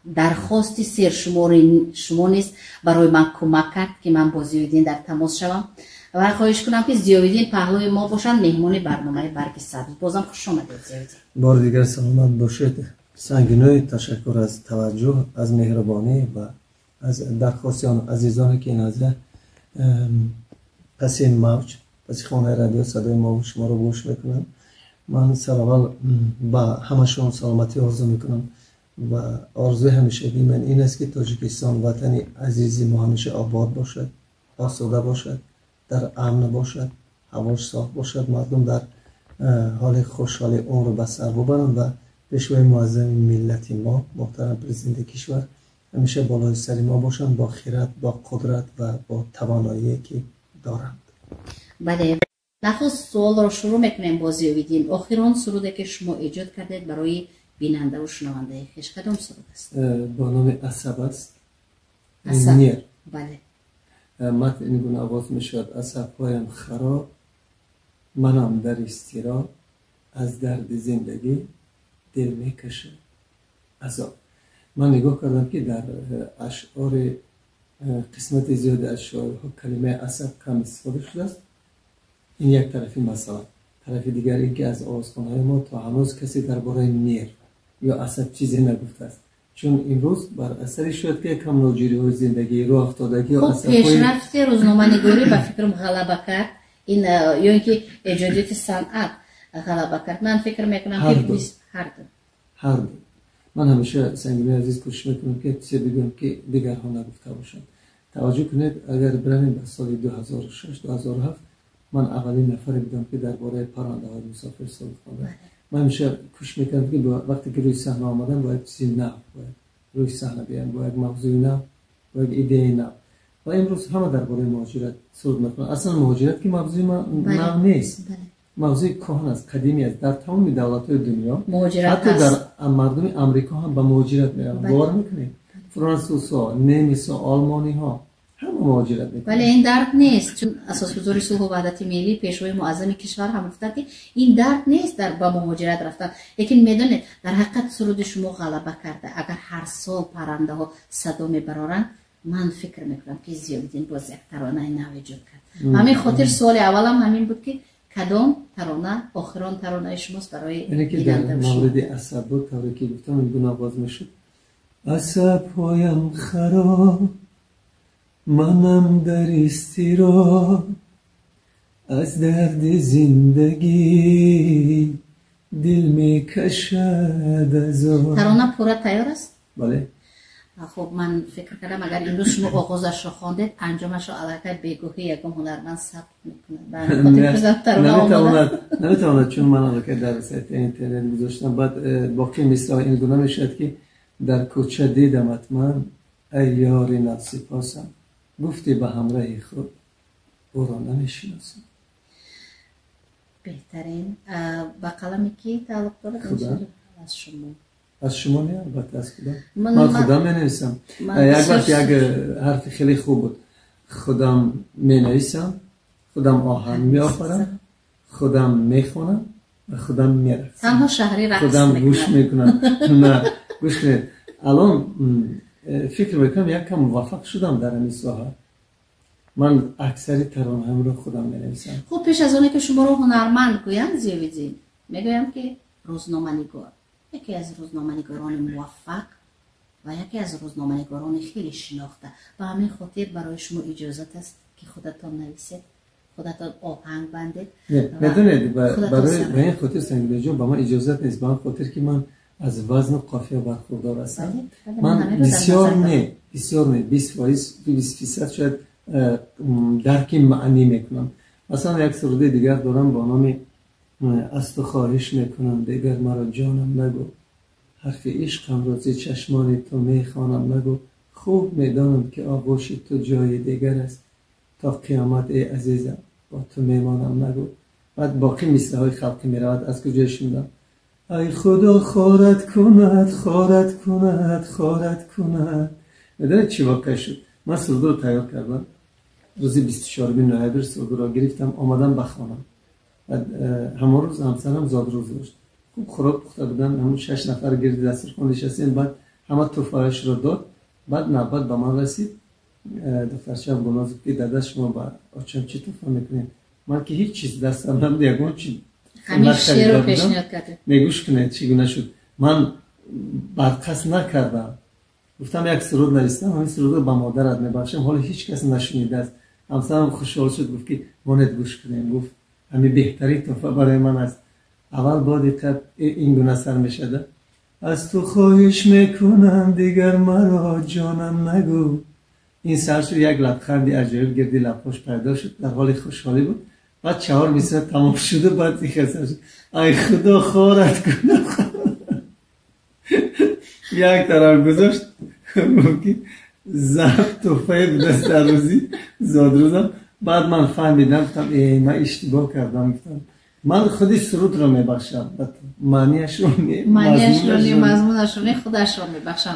Дархости сершумори шумо низ барои ман кӯмак кард, ки ман бо Зиёвиддин дар тамос шавам ва хоҳиш кунам, ки Зиёвиддин паҳлӯи мо бошанд, меҳмони барномаи «Барги сабз». Бозам хуш омадед, Зиёвиддин. Бори дигар саломат бошед, Сангинои. Ташаккур аз таваҷҷӯҳ, аз меҳрубонӣ ва аз дархости он азизоне, ки ин лаҳза паси мавҷ, паси хонаи радио садои мову шуморо гӯш мекунанд. Ман сараввал ба ҳамашон саломатӣ орзу мекунам ва орзуи ҳамешагии ман ин аст, ки Тоҷикистон, ватани азизи мо, ҳамеша обод бошад, осуда бошад, дар амн бошад, ҳавош соф бошад, мардум дар ҳоли хушҳолӣ умр ба сар бубаранд ва пешвои муаззами миллати мо, муҳтарам президенти кишвар, ҳамеша болои сари мо бошанд, бо хирад, бо қудрат ва бо тавоноие, ки доранд. Бале, нахуст суолро шурӯъ мекунем бо Зиёвиддин. Охирон суруде, ки шумо эҷод кардед, барои бинандаву шунавандаи хеш кадом суруд аст? Бо номи «Асаб» аст. Нер. Бале. Матн ин гуна оғоз мешавад: асабҳоям хароб, манам дар изтироб, аз дарди зиндагӣ дил мекашад азоб. Ман нигоҳ кардам, ки дар ашъори қисмати зиёди аз шоирҳо калимаи асаб кам истифода шудааст. Ин як тарафи масъала. Тарафи дигар ин ки аз овозхонҳои мо то ҳанӯз касе дар бораи нерв ё асаб чизе нагуфтааст, чун имрӯз бар асари шояд ки якам ноҷириҳои зиндагӣ, роҳ афтодагӣ. Пешрафти рӯзноманигорӣ, ба фикрам, ғалаба кард ин ё ин ки эҷодиёти санъат ғалаба кард? Ман фикр мекунам, ки ҳарду. Ҳарду. Ман ҳамеша, Сангинои азиз, кӯшиш мекунам, ки чизе бигӯям, ки дигарҳо нагуфта бошанд. Таваҷҷӯҳ кунед, агар биравем ба соли 2006, 2007, ман аввалин нафаре будам, ки дар бораи паррандаҳои мусофир суруд хондам. Ман ҳамеша кӯшиш мекардам, ки вақте ки рӯи саҳна омадам, бояд чизи нав, бояд рӯи саҳна биям бо як мавзӯи нав, бо як идеяи нав. Ва имрӯз ҳама дар бораи муҳоҷират суруд мекунанд. Аслан муҳоҷират ки мавзӯи нав нест, мавзӯи кӯҳан аст, қадимӣ аст. Дар тамоми давлатҳои дунё, ҳатто дар мардуми Амрико ҳам ба муҳоҷират мераванд. Бовар мекунед, франсузҳо, немисҳо, олмониҳо ҳама муҳоҷират мекунанд. Вале ин дард нест, чун асосгузори сулҳу ваҳдати миллӣ, пешвои муаззами кишвар ҳам гуфтанд, ки ин дард нест дар ба муҳоҷират рафтан. Лекин медонед, дар ҳақиқат суруди шумо ғалаба карда. Агар ҳар сол паррандаҳо садо мебароранд, ман фикр мекунам, ки Зиёвиддин боз як таронаи нав эҷод кард. Ҳамин хотир суоли аввалам ҳамин буд, ки кадом тарона охирон таронаи шумост барои ки дар мавриди асаб буд. Тавре ки гуфтам, ин гуна оғоз мешуд: асабҳоям хароб, манам дар изтироб, аз дарди зиндагӣ дил мекашад азоб. Тарона пурра тайёр аст? Бале. Хуб, ман фикр кардам, агар имрӯз шумо оғозашро хондед, анҷомашро аллакай бегоҳӣ ягон ҳунарманд сабт мекунад. Наметавонад, чун ман аллакай дар сайти интернет гузоштам. Баъд боқӣ мисраъ ин гуна мешавад, ки дар кӯча дидамат ман, ай ёри навсипосам, гуфтӣ ба ҳамраҳи худ: ӯро намешиносам. Беҳтарин. Ба қалами кӣ тааллуқ дорад? Аз шумо? Аз шумо не, албатта, аз худам. Ман худам менависам. Як вақт як ҳарфи хеле хуб буд: худам менависам, худам оҳанг меофарам, худам мехонам ва худам мерақсам. Танҳо шаҳрӣ рақс. Худам гӯш мекунам. На, гӯш кунед, алон фикр мекунам, як кам муваффақ шудам дар ҳамин соҳа. Ман аксари таронаҳамро худам менависам. Хуб, пеш аз оне ки шуморо ҳунарманд гӯянд, Зиёвиддин, мегӯям, ки рӯзноманигор, яке аз рӯзноманигорони муваффақ ва яке аз рӯзноманигорони хеле шинохта. Ба ҳамин хотир барои шумо иҷозат аст, ки худатон нависед, худатон оҳанг бандед. Медонед, ба ин хотир, Сангинаҷон, ба ман иҷозат нест, ба он хотир ки ман аз вазну қофия бархурдор ҳастам. Ман бисёр не, бисёр не, 20%, 20% шояд дарки маънӣ мекунам. Масалан, як суруди дигар дорам бо номи «Аз ту хоҳиш мекунам, дигар маро ҷонам нагӯ, ҳарфи ишқамро зи чашмони ту мехонам нагӯ, хуб медонам, ки оғӯши ту ҷои дигар аст, то қиёмат, эй азизам, бо ту мемонам нагӯ». Баъд боқӣ мисраҳои халқӣ меравад. Аз куҷое шунидам: ай худо, хорат кунад, хорат кунад, хорат кунад. Медонед, чӣ воқеа шуд? Ман сурудро тайёр кардам, рӯзи 24-уми ноябр сурудро гирифтам, омадам ба хона. Ҳамон рӯз ҳамсарам зодрӯз дошт. Хуб хӯрок пухта будам, ҳамун шаш нафар гирди дастархон нишастем. Баъд Ҳама тӯҳфаашро дод. Баъд навбат ба ман расид. Духтарчаам Гулноз гуфт, ки дада, шумо ба очам чӣ тӯҳфа мекунед? Ман ки ҳеҷ чиз дастам набуд, ягон чи. Мегӯш кунед, чӣ гуна шуд. Ман барқасд накардам, гуфтам, як суруд навистам, ҳамин сурудро ба модарат мебахшам, ҳоло ҳеҷ кас нашунидааст. Ҳамсарам хушҳол шуд, гуфт, ки монед, гӯш кунем. Гуфт, ҳамин беҳтарин тӯҳфа барои ман аст. Аввал бо диққат ин гуна сар мешада: аз ту хоҳиш мекунам, дигар маро ҷонам нагӯ. Ин сар шуд, як лабханди аҷоиб гирди лабҳош пайдо шуд, дар ҳоли хушҳолӣ буд. Баъд чаҳор мисра тамом шуду, баъд ихел шуд: ай худо хорат кунад. Як тараф гузошт, ки зарф тӯҳфае будааст дар рӯзи зодрӯзам. Баъд ман фаҳмидам, гуфтам, э, ман иштибоҳ кардам. Гуфтам, ман худи сурудро мебахшам, маънияшро не. Маънияшро не, мазмунашро не, худашро мебахшам.